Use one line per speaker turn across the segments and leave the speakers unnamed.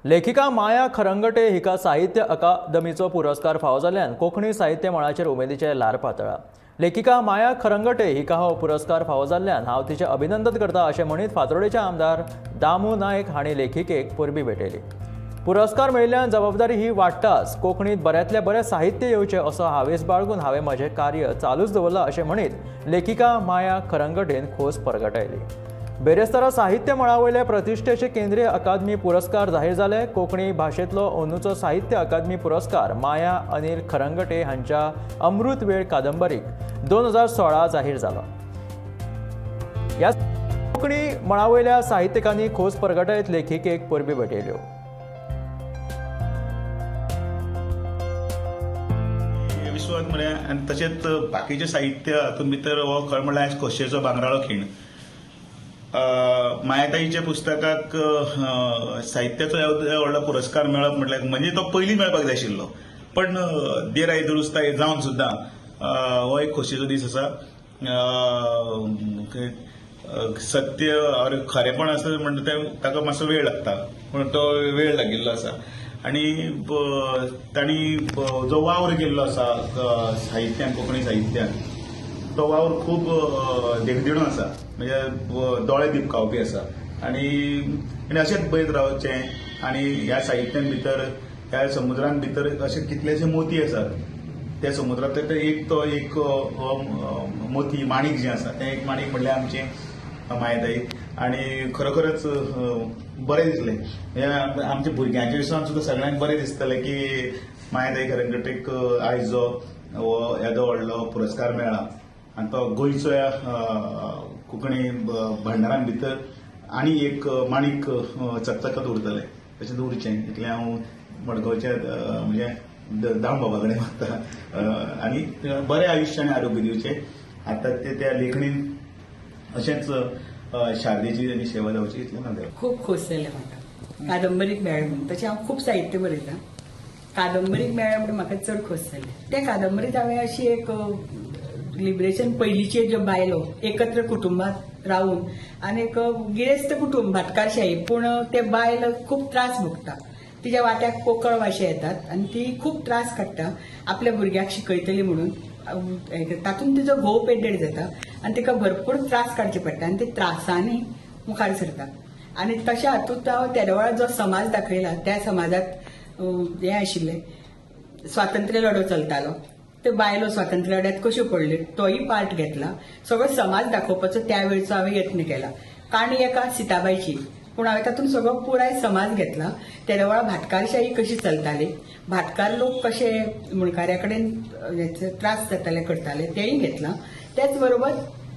लेखिका माया खरंगटे हिका साहित्य अकादमीचो पुरस्कार फावो जाल्ल्यान कोंकणी साहित्य मळाचेर उमेदीचें ल्हार पातळ्ळां. लेखिका माया खरंगटे हिका हो पुरस्कार फावो जाल्ल्यान हांव तिचें अभिनंदन करता अशें म्हणीत फातोर्डेचे आमदार दामू नायक हांणी लेखिकेक परबीं भेटयली. पुरस्कार मेळिल्ल्यान जबाबदारी ही वाडटाच. कोंकणीत बऱ्यांतलें बरें साहित्य येवचें असो हावेस बाळगून हांवें म्हजें कार्य चालूच दवरलां अशें म्हणीत लेखिका माया खरंगटेन खोस परगटायली. बेरेस्तारा साहित्य मळावयले प्रतिश्ठेचे केंद्रीय अकादमी पुरस्कार जाहीर जाले. कोंकणी भाशेंतलो अंदूचो साहित्य अकादमी पुरस्कार माया अनिल खरंगटे हांच्या अमृत वेळ कादंबरीक 2016 जाहीर जालो. ह्या कोंकणी मळावयल्या साहित्यिकांनी खोस परगटायत लेखिकेक परबीं भेटयल्यो.
विश्वास म्हळ्यार आनी तशेंच बाकीचें साहित्य हातूंत भितर हो खरें म्हणल्यार आयज खोशयेचो भांगराळो खीण. मायाताईच्या पुस्तकाक साहित्याचो एवदो व्हडलो पुरस्कार मेळप म्हटल्यार म्हणजे तो पयलीं मेळपाक जाय आशिल्लो, पण देर आये दुरुस्त आये जावन सुद्दां हो एक खोशयेचो दीस आसा. सत्य और खरेपण आसा म्हणटा तें ताका मातसो वेळ लागता, पूण तो वेळ लागिल्लो आसा आनी तांणी जो वावर केल्लो आसा साहित्यान, कोंकणी साहित्यान, तो वावर खूब देखदिणो आसा, म्हणजे दोळे दिपकावपी आसा आनी आनी अशेंच बरयत रावचें. आनी ह्या साहित्यान भितर, ह्या समुद्रान भितर अशे कितलेशे मोती आसात. त्या समुद्रांतले ते एक तो एक मोती माणीक जें आसा तें एक माणीक म्हणल्यार आमचें मायाताई. आनी खरोखरच बरें दिसलें. म्हणजे आमच्या भुरग्यांच्या विसरान सुद्दां सगळ्यांक बरें दिसतलें की मायाताई खरंगटेक आयज जो हो येदो व्हडलो पुरस्कार मेळ्ळा आनी तो गोंयचो ह्या कोंकणी भांडारान भितर आनी एक माणीक चकचकत उरतलें, तशेंच उरचें इतलें हांव मडगांवच्या म्हणजे दाम बाबा कडेन मागता आनी बरें आयुश्य आनी आरोग्य दिवचें. आतां ते त्या लेखणीन अशेंच शारदेची आनी सेवा जावची इतलें म्हाका.
खूब खोस जाल्या म्हाका कादंबरीक मेळ्ळें म्हणून. तशें हांव खूब साहित्य बरयतां, कादंबरीक मेळ्ळें म्हणून म्हाका चड खोस जाली. त्या कादंबरीत हांवें अशी एक लिबरेशन पयलींचे ज्यो बायलो एकत्र कुटुंबात रावून आनी एक गिरेस्त कुटुंब भाटकारशाही, पूण ते बायल खूब त्रास भोगता, तिच्या वाट्याक पोकळ वाशे येतात आनी ती खूब त्रास काडटा आपल्या भुरग्याक शिकयतली म्हणून. तातूंत तिचो घोव पेड्डेर जाता आनी तिका भरपूर त्रास काडचे पडटा आनी ती त्रासांनी मुखार सरता. आनी तशें हातूंत हांव तेदो वेळार जो समाज दाखयला, त्या समाजात हें आशिल्लें, स्वातंत्र्य लढो चलतालो, ते बायलो स्वातंत्र्य लढ्यात कश्यो पडल्यो तोय पार्ट घेतला. सगळो समाज दाखोवपाचो त्या वेळचो हांवें यत्न केला. काणी एका सिताबायची, पूण हांवें तातूंत सगळो पुराय समाज घेतला. तेदो वेळार भाटकारशाही कशी चलताली, भाटकार लोक कशे मुणकाऱ्या कडेन त्रास जाताले करताले तेंय घेतलां. त्याच बरोबर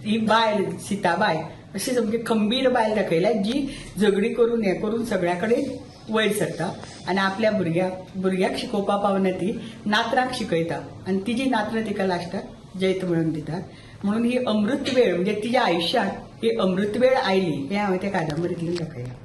ही बायल सिताबाय अशी सामकी खंबीर बायल दाखयल्या, जी झगडी करून हें करून सगळ्या कडेन वयर सरता आनी आपल्या भुरग्याक शिकोवपा पावना, ती नातरांक शिकयता आनी तिजी नातरां तिका लास्टाक जैत मेळोवन दितात. म्हणून ही अमृतवेळ, म्हणजे तिच्या आयुश्यांत ही अमृतवेळ आयली हें हांवें त्या कादंबरींतल्यान दाखयलां.